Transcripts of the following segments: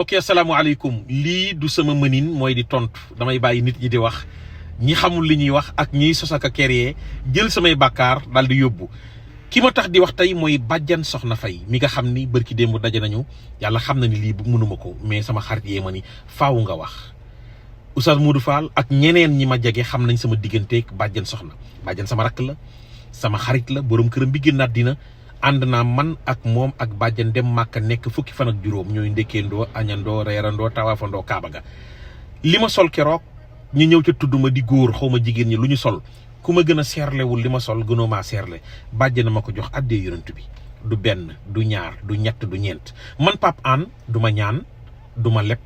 ok asalaamaaleykum lii du sama mënin mooy di tontu damay bàyyi nit ñi di wax ñi xamul li ñuy wax ak ñiy sos ak a créer jël samay bàkkaar daal di yóbbu ki ma tax di wax tey mooy bàjjan soxna Fay mi nga xam ni bërki démb daje nañu yàlla xam na ni lii bu mënuma ko mais sama xarit yee ma ni faaw nga wax Oustaz Modou Fall ak ñeneen ñi ma jege xam nañ sama digganteeg bàjjan soxna bàjjan sama rakk la sama xarit la borom këram bi génnaat dina ànd naa man ak moom ak bàjjan dem màkka nekk fukki fan ak juróom ñooy ndekkeendoo añandoo reerandoo tawaafandoo kaaba ga li ma sol keroog ñu ñëw ca tudd ma di góor xaw ma jigéen ñi lu ñu sol ku ma gën a seerlewul li ma sol gënoo maa seerle bàjjan ma ko jox addee yonent bi du benn du ñaar du ñett du ñeent man Pape Hann du ma ñaan du ma leb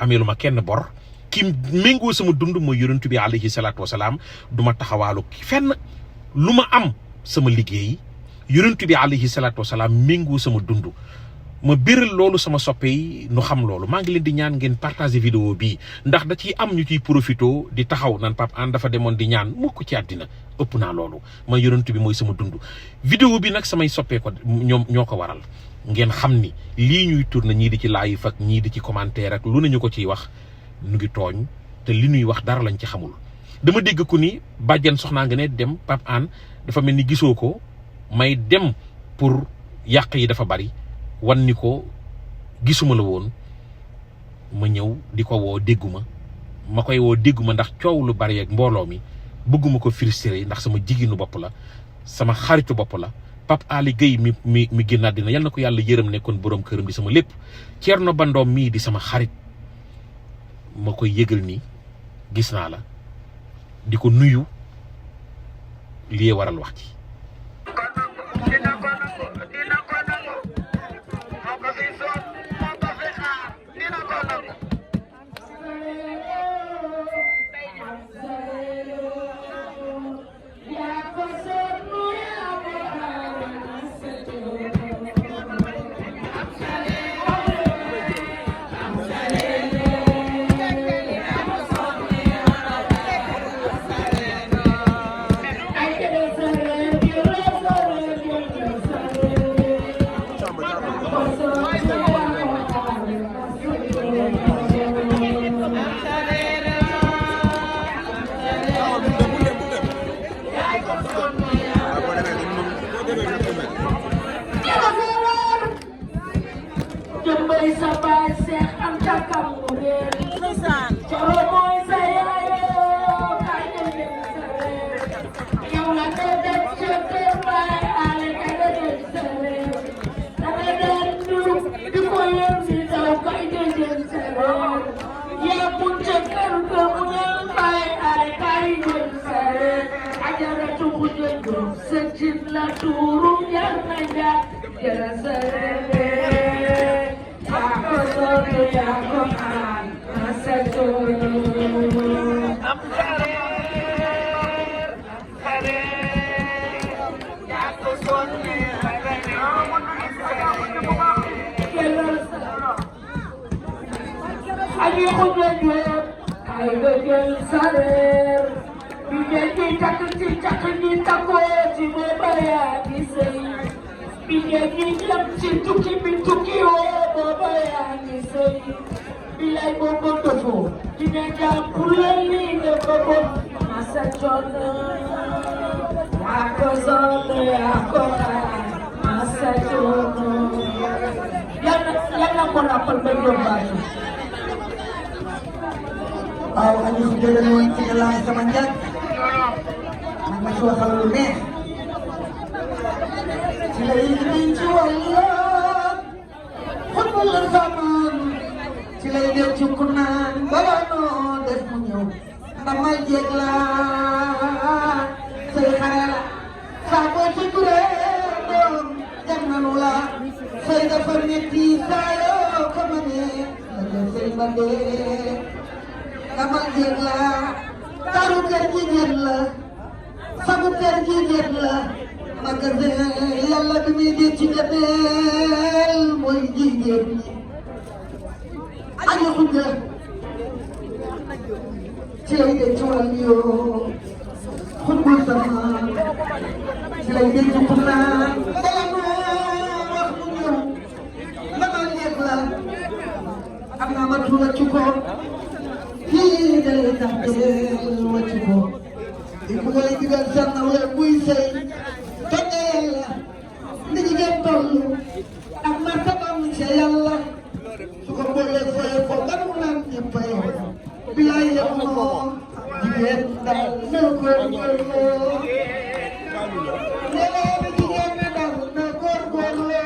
amee lu ma kenn bor ki méngoo sama dund mooy yonent bi alayhi salaatu wasalaam du ma taxawaalu fenn lu ma am sama liggéey yonent bi alayhi salaatu wasalaam méngoo sama dund ma béral loolu sama soppe yi nu xam loolu maa ngi leen di ñaan ngeen partager vidéo bii ndax da ciy am ñu ciy profito di taxaw naan Pape Hann dafa demoon di ñaan mukk ci àddina ëpp naa loolu ma yonent bi mooy sama dund vidéo bi nag samay soppee ko ñoo ko waral ngeen xam ni lii ñuy tourné ñii di ci live ak ñii di ci commentaire ak lu nañu ko ciy wax nu ngi tooñ te li ñuy wax dara lañ ci xamul dama dégg ku ni bàjjan soxnaa nga ne dem Pape Hann dafa mel ni gisoo ko may dem pour yàq yi dafa bari wan ni ko gisuma la woon ma ñëw di ko woo dégguma ma koy woo dégguma ndax coow lu bari ak mbooloo mi bëgguma ko frustré ndax sama jigéenu bopp la sama xaritu bopp la Pape Ali Gueye mi génnaat dina yal na ko yàlla yërëm nekkoon borom këram di sama lépp Thierno Bandoom mii di sama xarit ma koy yëgal ni gis naa la di ko nuyu lii waral wax ci waaw añu si jëlee woon ci laaj sama njëkk man ma ci waxal lu neex ci lay indi ci wàllu xutbul zaman ci lay def ci ku naan bala noo def mu ñëw ndamal jéeg la say xare la saa boo ci turee doom jar nanu la say dafa metti saa yoo ko mënee la def say mbandee ndamal jéeg la taru kër jigéen la sabu kër jigéen la magasin yàlla bi muy di ci gëneel mooy jigéen ñi añu xujja ci lay de ci wàll yoo xutbul sama ci lay de ci xunaan bala moo wax mu ñëw ndamal jéeg la am na ma tuula ci ko kii day tax deel wacc ko di mu ngay digal seen nawle buy sëy toñe yàlla ni jigéen toll ak martabam ca yàlla su ko boolee fooye ko ba mu naan ñëppay bilaay yëpp moom jigéen daal na góorgóorloo léeg-léeg jigéen na daal na góorgóorloo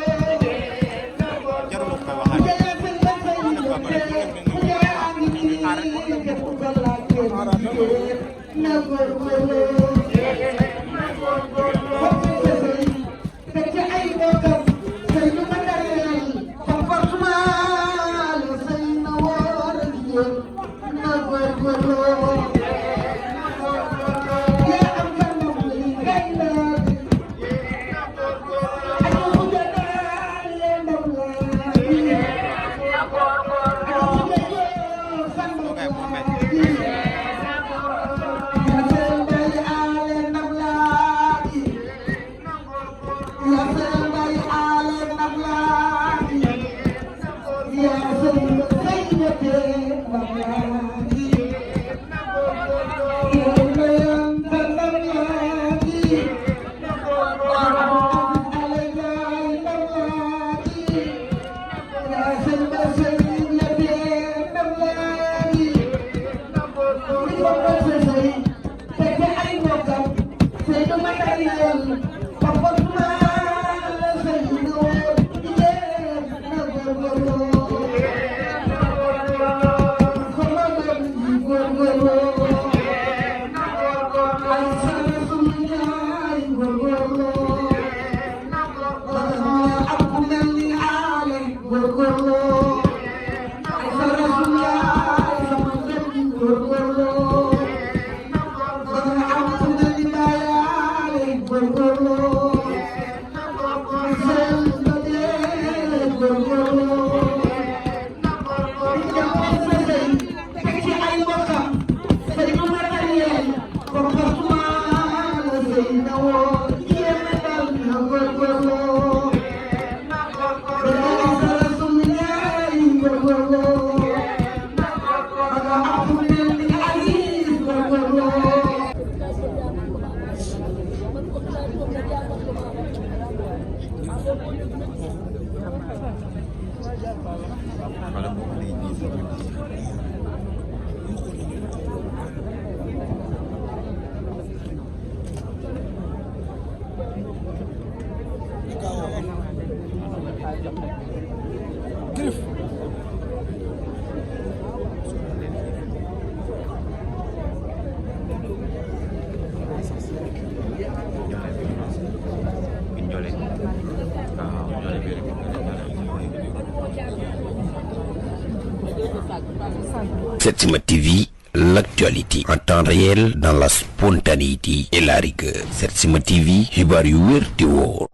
Setsima TV, l'actualité en temps réel dans la spontanéité et la rigueur. Setsima TV, xibaar yu wér te wóor.